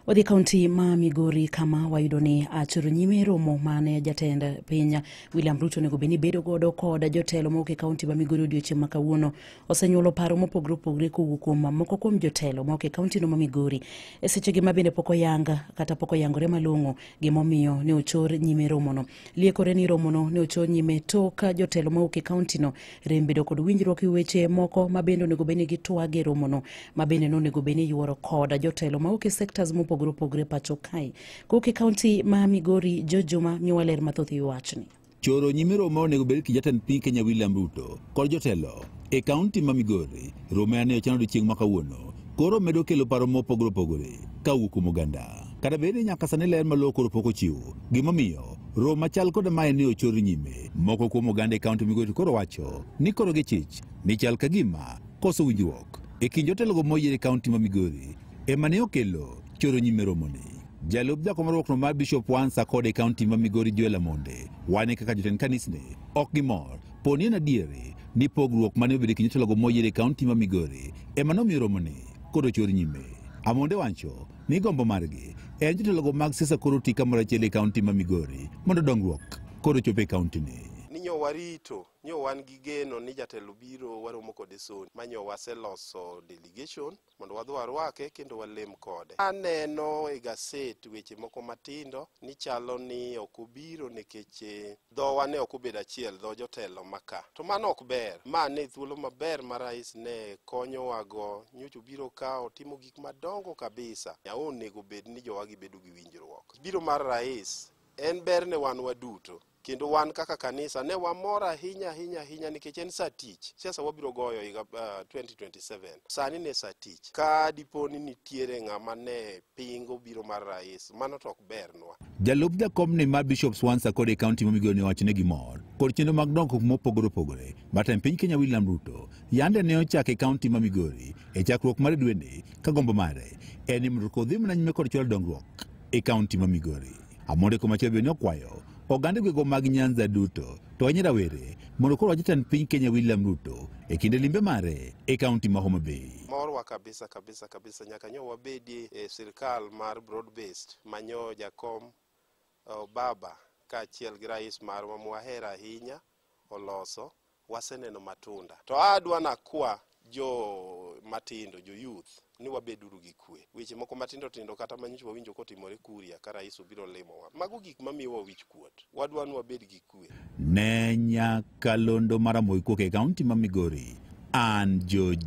Wadhi kaunti ma Migori kama wayudo ni achoro nyime romo mane jatend piny William Ruto onego bed ni bedo godo kod jotelo mawuok e kaunti ma Migori odiochieng' ma kawuono osenyuolo paro mopogore opogore kowuok kuom moko kuom jotelo mawuok e kaunti no ma Migori. E sechegi ma bende pok oyang kata pok oyangore malong'o gimomiyo ne ochor nyime romono. Liekore ni romono ne ochor nyime tok jotelo mawuok e kaunti no rem bedo kod winjruok e weche moko ma bende onego bed ni gitwag e romono ma bende nonego bed ni yuoro kod jotelo mawuok e sectors mopogore opogore pacho kae. Kowuok e kaunti ma Migori, Jojuma miyowa ler mathoth e wachni. Choro nyime romo onego bed ki jatend piny Kenya William Ruto kod jotelo e kaunti ma Migori. Romo ne ochan odiochieng' ma kawuono koro medo kelo paro mopogore opogore kawuok kuom oganda. Kata bed ni nyaka sani ler malong'o koro pok ochiw gimomiyo romo machal kod mae ne ochor nyime. Moko kuom oganda e kaunti Migori koro wacho ni koro gichich ni chal ka gima koso winjruok e kind jotelogo moyier e kaunti ma Migori ema ne okelo choro nyime romoni. Jalup jakom riwruokno mar Bishop Wansa kod e kaunti ma Migori Joel Amonde wane kaka jotend kanisni ok gimor poni en adieri ni pogruok mane obedo e kind jotelogo moyier e kaunti ma Migori ema nomiyo romoni kod ochor nyime. Amonde wacho ni gombo margi en jotelogo mag siasa koro ti kamoro achiel e kaunti ma Migori mondo dongruok koro ochop e kaunti ni. Ni nyo warito, nyo wan gi geno ni jatelo biro waromo kode soon, ma nyo waseloso delegation mondo wadhi warwake kendo walem kode. Aneno e gaset weche moko matindo ni chalo ni ok obiro nikech dhowa ne ok obedo achiel, dho jotelo maka. To mano ok ber. Ma ne thuolo maber ma rais ne konyowago. Nyocha obiro ka otimo gik madongo kabisa. Onego bed ni jowagi bedo gi winjruok. Biro mar rais en ber ne wan waduto. Kendo wan kaka kanisa ne wamor ahinya ahinya ahinya nikech en sa tich. Siasa wabiro goyo higa 2027. Sani ne sa tich. Ka dipo ni nitiere ng'ama ne pingo biro mar rais, mano to ok bernwa. Jalup jakom ni mar Bishop Wansa kod e kaunti ma Migori ne owacho ni gimor kod chenro mag dongruok mopogore opogore ma tend piny Kenya William Ruto yande ne ochako e kaunti ma Migori e chakruok mar dweni ka gombo mare en ni mondo odhi mana nyime kod chwalo dongruok e kaunti ma Migori. Amonde komachielo bende okwayo oganda gwego mag Nyanza duto to ahinya rawere mondo koro jatend piny Kenya William Ruto e kinde limbe mare e kaunti ma Homa Bay. Morwa kabisa kabisa kabisa nyaka nyo wabedi e sirkal mar broad based manyo jakom baba kaachiel gi rais marwa mwahero ahinya oloso waseneno matunda. To adwa nakwa jo matindo, jo youth, ni wabeduru gi kwe. Weche moko matindo tindo kata manyocha wawinjo kotimore Kuria ka rais obiro limowa. Mago gik mamiyowa wich kuot. Wadwa ni wabed gi kwe. Ne nyakalondo mar Ramogi kowuok e kaunti ma Migori, an George.